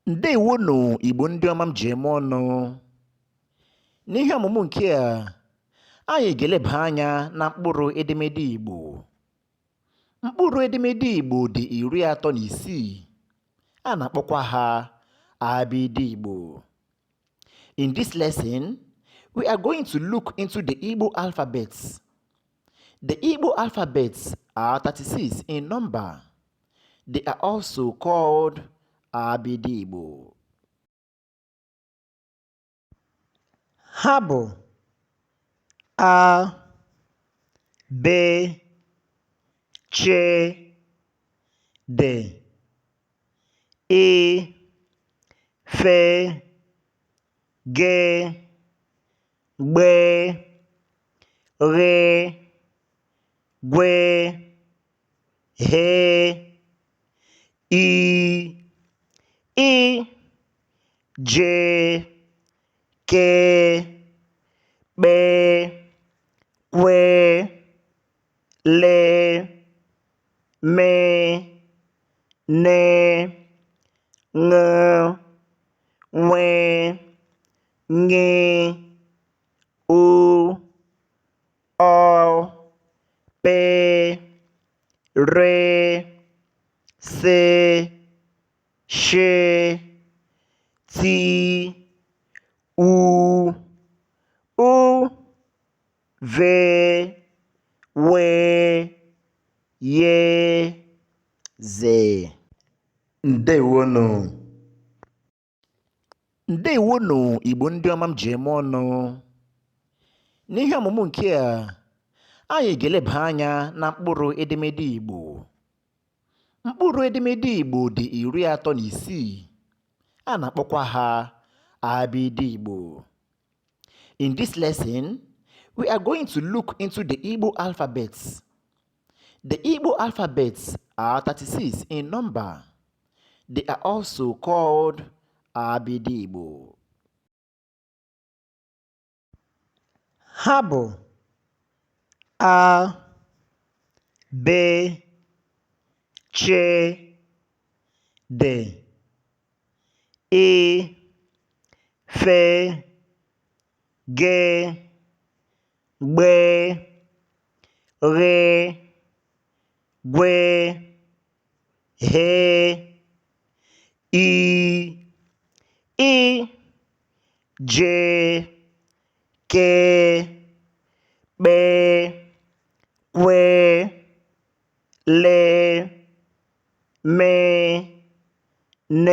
Ndewonụ Igbo ndị ọma m ji eme ọnụ. N'ihe ọmụmụ nke a, anyị ga-eleba anya na mkpụrụ edemede Igbo. Mkpụrụ edemede Igbo dị 36. A na-akpọkwa ha abịdịị Igbo. In this lesson, we are going to look into the Igbo alphabets. The Igbo alphabets are 36 in number. They are also called abịdịị Igbo. Ha bụ A, B, Ch, D, E, F, G, Gb, Gh, Gw, H, I, Ị, J, K, Kp, Kw, L, M, N, Ṅ, Nw, Ṅ, O, Ọ, P, R, S, Sh, T, U, Ụ, V, W, Y, Z. Ndewonụ. Ndewonụ Igbo ndị ọma m ji eme ọnụ. N'ihe ọmụmụ nke a, anyị ga-eleba anya na mkpụrụ edemede Igbo. Mkpụrụ edemede Igbo dị 36. A na-akpọkwa ha abịdịị Igbo. In this lesson, we are going to look into the Igbo alphabets. The Igbo alphabets are 36 in number. They are also called abịdịị Igbo. Ha bụ A, B, Ch, D, E, F, G, Gb, Gh, Gw, H, I, Ị, J, K, Kp, Kw, L, M, N.